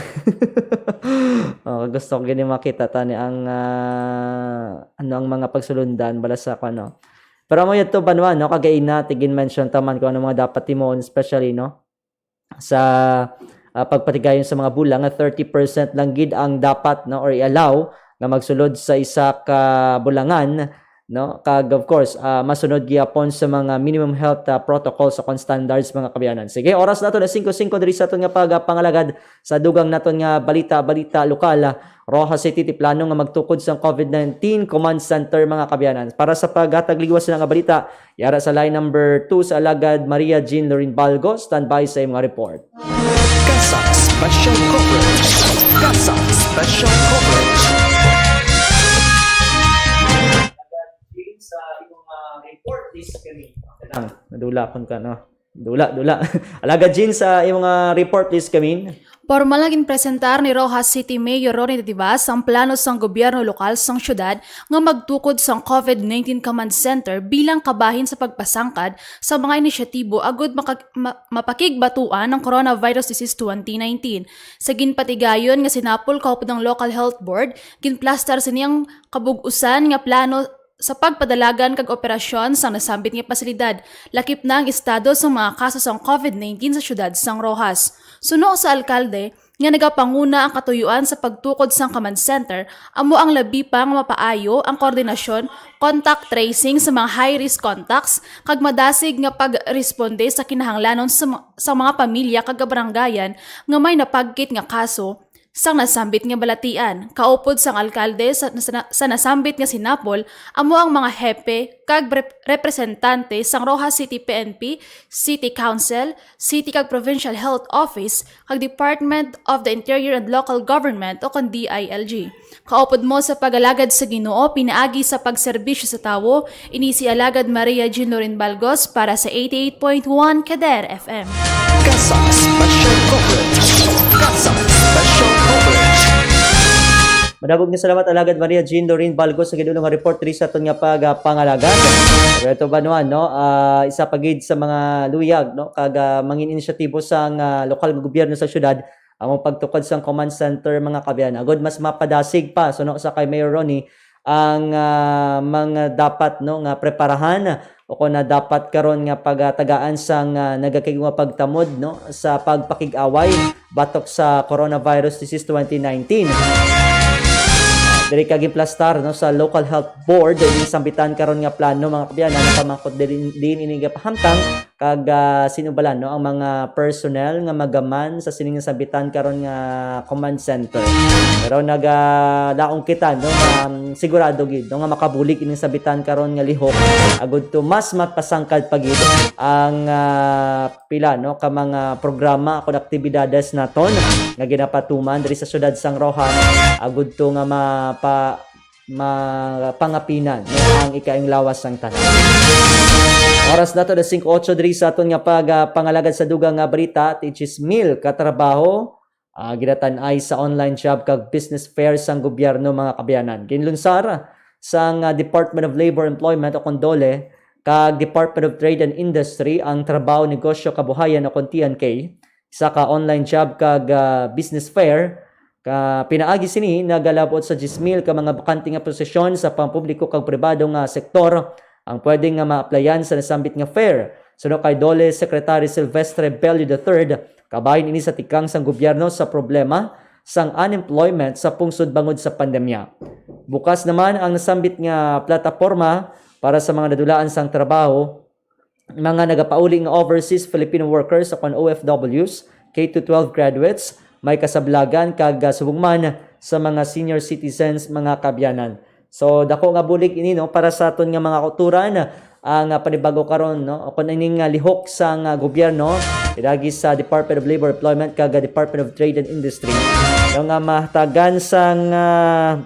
Oh, gusto ko gini makita ta ni ang, ah, ano ang mga pagsulundan bala sa kung ano. Pero amo yadto, banwa, no, kag gaina ti gin-mention ta man kung ano mga dapat timuon, especially, no, sa, ah, pagpatigayon sa mga bulang nga thirty percent lang gid ang dapat, no, or i-allow nga magsulod sa isa ka bulangan, no? Kag of course, ah, masunod gyapon sa mga minimum health, ah, protocols o kon standards, mga kabyanan. Sige, oras nato na singko singko diri sa aton nga pagapangalagad sa dugang naton nga balita, balita lokal. Roxas City ti plano nga magtukod sang COVID nineteen Command Center, mga kabyanan. Para sa paghatag liwas na nga balita, yara sa line number two sa Alagad Maria Jean Lorin Balgo, standby sa imong report. CASAC Special Coverage. CASAC Special Coverage. Sa imong, ah, report, Dula kun ka, no? Dula, dula. Alagad Jean, sa imong, ah, report, please, Kamin. Pormal nga ginpresentar ni Roxas City Mayor Ronnie Didibas ang plano sang gobyerno lokal sang syudad nga magtukod sang COVID nineteen Command Center bilang kabahin sa pagpasangkad sa mga inisyatibo agud maka-, ma-, mapakigbatuan ang coronavirus disease twenty nineteen. Sa ginpatigayon nga sinapol kaupod ang Local Health Board, ginplastar sini ang kabug-usan nga plano sa pagpadalagan kag operasyon sang nasambit nga pasilidad, lakip na ang estado sang mga kaso sang COVID nineteen sa siyudad sang Roxas. Suno sa alkalde, nga nagapanguna ang katuyuan sa pagtukod sang command center, amo ang labi pa nga mapaayo ang koordinasyon, contact tracing sa mga high-risk contacts, kag madasig nga pagresponde sa kinahanglanon sa, ma-, sa mga pamilya kag kabarangayan nga may napagkit nga kaso sang nasambit nga balatian. Kaupod sang alkalde sa, sa, sa nasambit nga sinapol, amo ang mga hepe kag rep-, representante sang Roxas City P N P, City Council, City kag Provincial Health Office, kag Department of the Interior and Local Government o kon D I L G. Kaupod mo sa pag-alagad sa Ginoo pinaagi sa pagserbisyo sa tawo, ini si Alagad Maria Jean Lorin Balgos para sa eighty-eight point one Kader F M. CASAC Special Coverage. CASAC Special Coverage. Madagog nga salamat, Alagad Maria Jean Lorin Balgos, sa gidulong nga report diri sa aton nga pag, ah, pangalagad. Roberto Banuan, no? Ah, isa pa gid sa mga luyag, no? Kag, ah, mangin inisyatibo sang, ah, lokal nga gobyerno sa syudad ang pagtukod sang command center, mga kaabyanan. Agud mas mapadasig pa, suno sa kay Mayor Ronnie, ang, ah, mga dapat, no, nga preparahan o kon na dapat karon nga pagatagaan sang, ah, nagakig-, nga pagtamod, no, sa pagpakig-away batok sa coronavirus disease twenty nineteen. Diri ka ginplastar, no, sa Local Health Board, ining sambitan karon nga plano, mga kaabyanan, nga pamangkot din, din ini gapahamtang kag, ah, sinubalan, no, ang mga personnel nga magaman sa sining sambitan karon nga command center. Pero nagalaom kita, no, nga, um, sigurado gid, no, nga makabulig ining sambitan karon nga lihok, agud to mas mapasangkad pa gid ang, ah, pila, no, ka mga programa o aktibidades naton nga ginapatuman diri sa siyudad sang Roxas, agud to nga mapa-, mapangapinan, no, ang ikaayong lawas sang tanan. Oras nato na singko otso diri sa aton nga pag, ah, pangalagad sa dugang nga balita, ti chismil ka trabaho, ah, ginatan-ay sa online job kag business fair sang gobyerno, mga kaabyanan. Ginlunsar sang, ah, Department of Labor, Employment o kon DOLE kag Department of Trade and Industry ang Trabaho, Negosyo, Kabuhayan o kon T N K, isa ka online job kag, ah, business fair. Ka, pinaagi sini, nagalab-ot sa diyes mil ka mga bakante nga posisyon sa pampubliko kag pribado nga sektor ang pwede nga ma-applyan sa nasambit nga fair. Suno kay DOLE Secretary Silvestre Bello the third, kabahin ini sa tikang sang gobyerno sa problema sang unemployment sa pungsod bangod sa pandemya. Bukas naman ang nasambit nga plataporma para sa mga nadulaan sang trabaho, mga nagapauli nga overseas Filipino workers o kon O F Ws, K to twelve graduates, may kasablagan kag, ah, subong man sa mga senior citizens, mga kaabyanan. So, dako nga bulig ini, no, para sa aton nga mga kautoran, ang, ah, panibago karon, no, o kon ining, ah, lihok sang, ah, gobyerno, pinaagi sa Department of Labor, Employment kag, ah, Department of Trade and Industry, no, nga mahatagan sang, ah,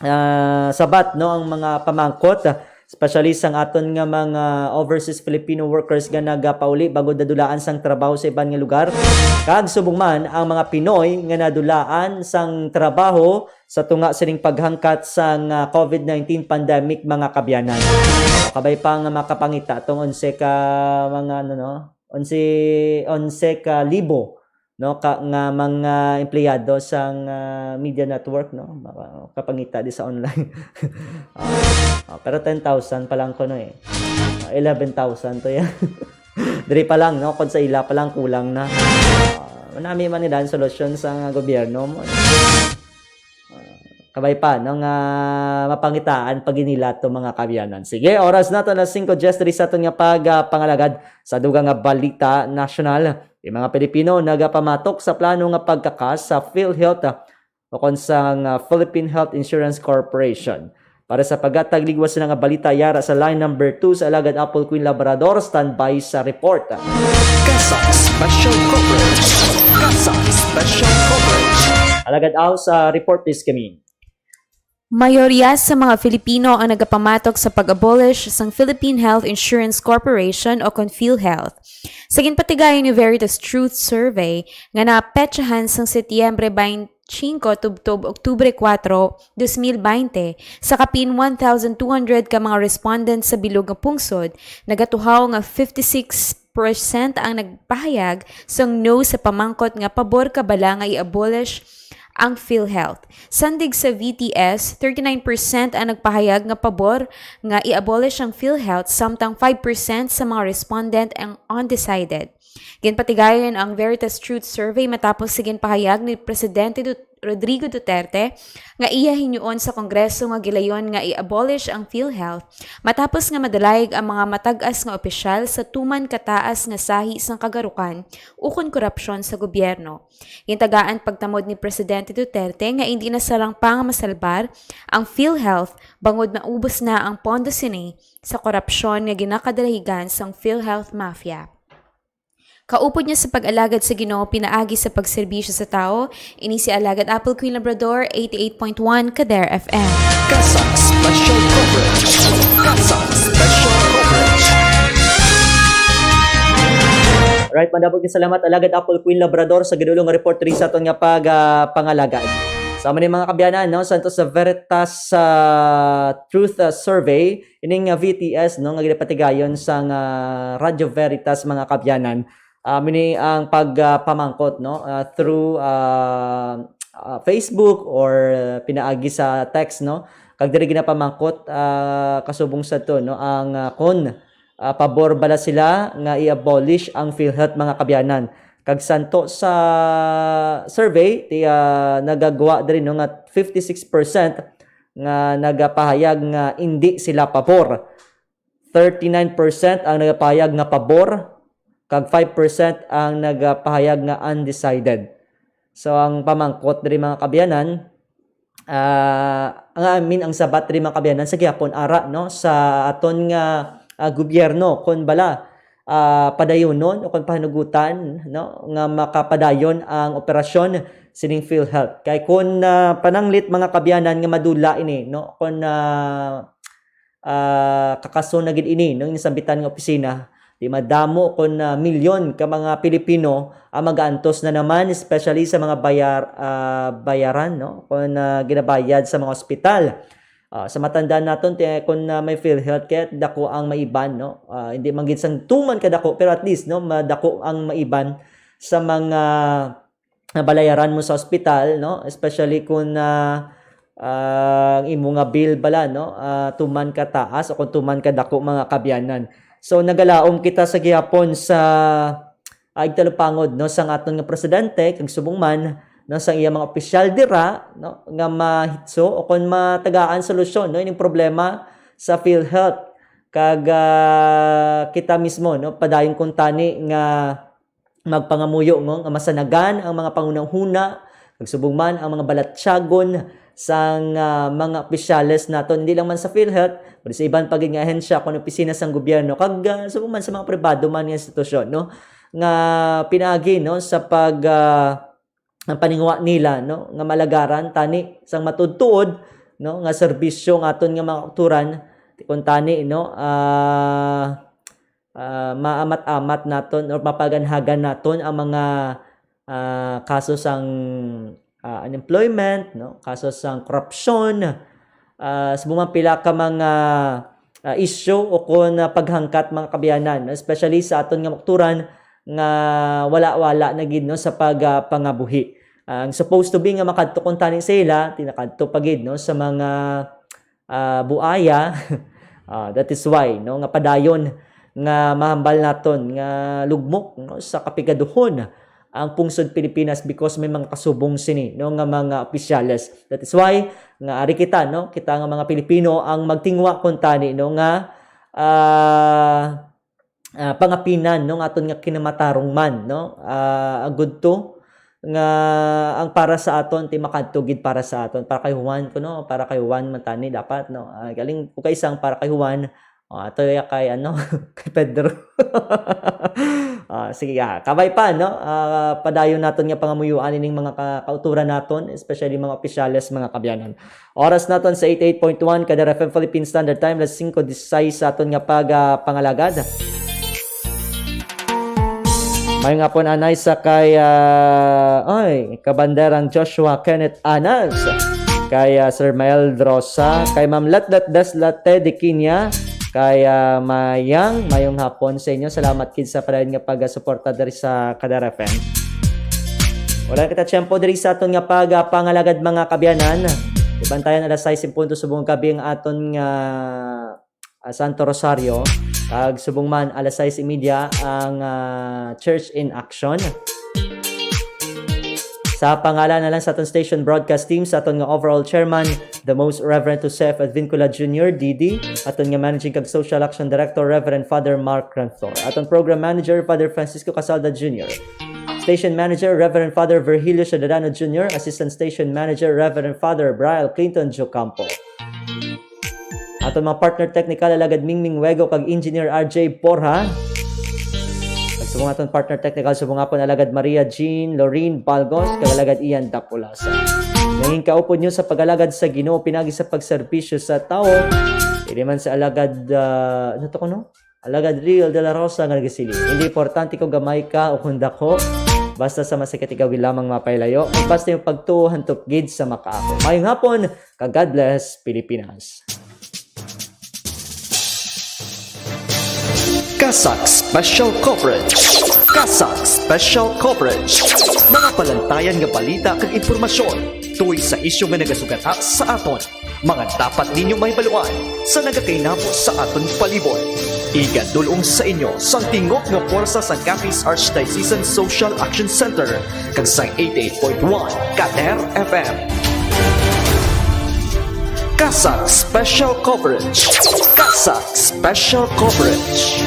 ah, sabat, no, ang mga pamangkot, especially sang aton nga mga overseas Filipino workers nga nagapauli bangod nadulaan sang trabaho sa iban nga lugar. Kag subong man ang mga Pinoy nga nadulaan sang trabaho sa tunga sining paghangkat sang, ah, COVID nineteen pandemic, mga kaabyanan. Kabay pa nga makapangita tong onse ka mga, ano, no, onse, onse ka libo, no, ka, nga mga empleyado sang, ah, media network, no, maka-, kapangita di sa online. Ah, ah, pero ten thousand pa lang kuno, eh. Ah, eleven thousand to yan. Diri pa lang, no, kung sa ila pa lang kulang na. Ah, manami man nila ang solusyon sa gobyerno mo. Ah, kabay pa, no, nga mapangitaan pag inilat to, mga kaabyanan. Sige, oras nato na singko diyes diri sa aton nga pag, ah, pangalagad sa dugang nga balita nasyonal. Yung mga Pilipino nagapamatok sa plano nga pagkakas sa PhilHealth, ah, o kon sang, ah, Philippine Health Insurance Corporation. Para sa paghatag ligwas na nga balita, yara sa line number two sa Alagad Apple Queen Labrador, standby sa report. CASAC Special Coverage. CASAC Special Coverage. Alagad Aw, sa report, please, kami. Mayorya sa mga Filipino ang nagapamatok sa pag-abolish sang Philippine Health Insurance Corporation o kon PhilHealth. Sa ginpatigayon ni Veritas Truth Survey nga napetsahan sang Setyembre twenty-five tubtob Oktubre kuwatro, dos mil baynte, sa kapin one thousand two hundred ka mga respondents sa bilog nga pungsod, nagatuhaw nga fifty-six percent ang nagpahayag sang no sa pamangkot nga pabor ka bala nga i-abolish ang PhilHealth. Sandig sa V T S, thirty-nine percent ang nagpahayag nga pabor nga i-abolish ang PhilHealth, samtang five percent sa mga respondent ang undecided. Ginpatigayon ang Veritas Truth Survey matapos sa ginpahayag ni Presidente Dut-, Rodrigo Duterte nga iya hinuon sa Kongreso nga gilayon nga i-abolish ang PhilHealth matapos nga madalayag ang mga matag-as nga opisyal sa tuman kataas nga sahi sang kagarukan ukon korupsyon sa gobyerno. Gintagaan pagtamod ni Presidente Duterte nga indi na sarang pa nga masalbar ang PhilHealth bangod naubos na ang pondo sini sa korupsyon nga ginakadalahigan sang PhilHealth Mafia. Kaupod niya sa pag-alagad sa Ginoo pinaagi sa pagserbisyo sa tawo, ini si Alagad Apple Queen Labrador, eighty-eight point one Kader F M. CASAC Special Coverage. CASAC Special Coverage. Right, madamo nga salamat, Alagad Apple Queen Labrador, sa gidulong nga report diri sa aton nga pag, ah, pangalagad. Sa man mga kaabyanan, no, sa, sa Veritas, ah, Truth, ah, Survey, ining, ah, V T S, no, nga ginapatigayon sang, ah, Radyo Veritas, mga kaabyanan. Ah, mini ang pag, ah, pamangkot, no, ah, through, ah, ah, Facebook or, ah, pinaagi sa text, no. Kag diri ginapamangkot, ah, kasubong sa to, no, ang, ah, kon, ah, pabor bala sila nga i-abolish ang PhilHealth, mga kaabyanan. Kag santo sa survey, ti, ah, nagagwa diri, no, nga fifty-six percent nga nagapahayag nga indi sila pabor. Thirty-nine percent ang nagapahayag nga pabor, kag five percent ang nagapahayag nga undecided. So, ang pamangkot diri, mga kaabyanan, ah, nga, I mean, ang sabat diri, mga kaabyanan, sa gihapon ara, no, sa aton nga, ah, gobyerno, kon bala, ah, padayunon o kon pahanugutan, no, nga makapadayon ang operasyon sining PhilHealth. Kay kon, ah, pananglit, mga kaabyanan, nga madula ini, no, kon, ah, ah, kakaso na gid ini, no, yung sambitan nga opisina, di madamo kon, ah, milyon ka mga Pilipino ang mag-aantos na naman, especially sa mga bayar-, ah, bayaran, no, kon, ah, ginabayad sa mga ospital. Ah, sa matandaan naton, ti-, kon, ah, may PhilHealth, kay dako ang maiban, no? Ah, hindi man gid sang tuman kadako, pero at least, no, madako ang maiban sa mga nga balayaran mo sa ospital, no? Especially kung, ah, ah, ang imo nga bill bala, no? Ah, tuman ka taas o kung tuman ka dako, mga kaabyanan. So, nagalaom kita sa gihapon sa, ah, igtalupangod, no, sang aton nga presidente, kag subong man, no, sang iya mga opisyal dira, no, nga mahitso o kon matagaan solusyon, no, ining problema sa PhilHealth. Kag, ah, kita mismo, no, padayon kuntani nga magpangamuyo, no, nga masanagan ang mga panghunahuna, kag subong man ang mga balatyagon sang, ah, mga opisyales naton, hindi lang man sa PhilHealth, kundi sa iban pa gid nga ahensya kon opisina sang gobyerno, kag, ah, subong man sa mga pribado man nga institusyon, no, nga pinaagi, no, sa pag, ah, ang paningwa nila, no, nga malagaran tani sang matuod-tuod, no, nga serbisyo nga aton nga mga kauturan, kung tani, no, ah, ah, maamat-amat naton or mapaganhagan naton ang mga, ah, kaso sang, ah, unemployment, no, kaso sang korupsyon, ah, subong man pila ka mga, ah, issue o kon, ah, paghangkat, mga kaabyanan, no, especially sa aton nga mga kauturan nga wala-wala na gid, no, sa pag, ah, pangabuhi. Ang supposed to be nga makadto kuntani sa ila, ti nakadto pa gid, no, sa mga, ah, buaya. Ah, that is why, no, nga padayon nga mahambal naton nga lugmok, no, sa kapigaduhon ang pungsod Pilipinas because may mga kasubong sini, no, nga mga opisyales. That is why nga ari kita, no, kita nga mga Pilipino ang magtingwa kuntani, no, nga, ah, ah, pangapinan, no, nga aton nga kinamatarong man, no, ah, agud to nga ang para sa aton ti makadto gid para sa aton, para kay Juan kuno, para kay Juan man tani dapat, no. Ah, galing ko kay sang para kay Juan, o, ato ya kay, ano, kay Pedro. Ah, sige, ah, kabay pa, no? Ah, padayon naton nga pangamuyuan ining mga ka-, kauturan naton, especially mga opisyales, mga kaabyanan. Oras naton sa eighty-eight point one Kader F M Philippine Standard Time, alas singko disisais sa aton nga pag, ah, pangalagad. Maayong hapon anay sa kay, ah, ay, kabanderang Joshua Kenneth Anas, kay, ah, Sir Mael Drosa, kay Ma'am Latlat Deslate de Quiña, kay, ah, Mayang, maayong hapon sa inyo. Salamat gid sa padayon nga pagsuporta diri sa Kader F M. Wala kita tiyempo diri sa aton nga pag, ah, pangalagad, mga kaabyanan. Ibantayan alas sais en punto subong gab-i ang aton nga, ah, Santo Rosario. Kag subong man alas sais y media ang, ah, Church in Action. Sa pangalan na lang sa aton station broadcast team, sa aton nga overall chairman, the Most Reverend Joseph Advincula Junior, D D, aton nga managing kag social action director, Reverend Father Mark Ranthor, aton program manager, Father Francisco Casalda Junior, station manager, Reverend Father Virgilio Ciudadano Junior, assistant station manager, Reverend Father Brian Clinton Jocampo. Aton mga partner technical, Alagad Mingming Wego kag Engineer R J Borja. Kag subong aton partner technical, subong hapon, Alagad Maria Jean Lorraine Balgos kag Alagad Ian Dapulasa. Nangin kaupod nyo sa pag-alagad sa Ginoo pinagi sa pagserbisyo sa tawo. Dili man sa Alagad, ah, ano to kuno? Alagad Real de la Rosa nga nagasiling, "Hindi importante kung gamay ka o kung dako, basta sa masakit ikaw lamang mapailayo, basta yung pagtuo hantop gid sa makaako." Mayong hapon, kag God bless, Pilipinas. CASAC Special Coverage. CASAC Special Coverage. Mga palantayan nga balita kag impormasyon tungod sa isyu nga nagasugata sa aton. Mga dapat ninyo mahibaluan sa nagakainabo sa aton palibot. Igadul-ong sa inyo sang tingog nga pwersa sang Capiz Archdiocesan Social Action Center kag sang eighty-eight point one Kader F M. CASAC Special Coverage. CASAC Special Coverage.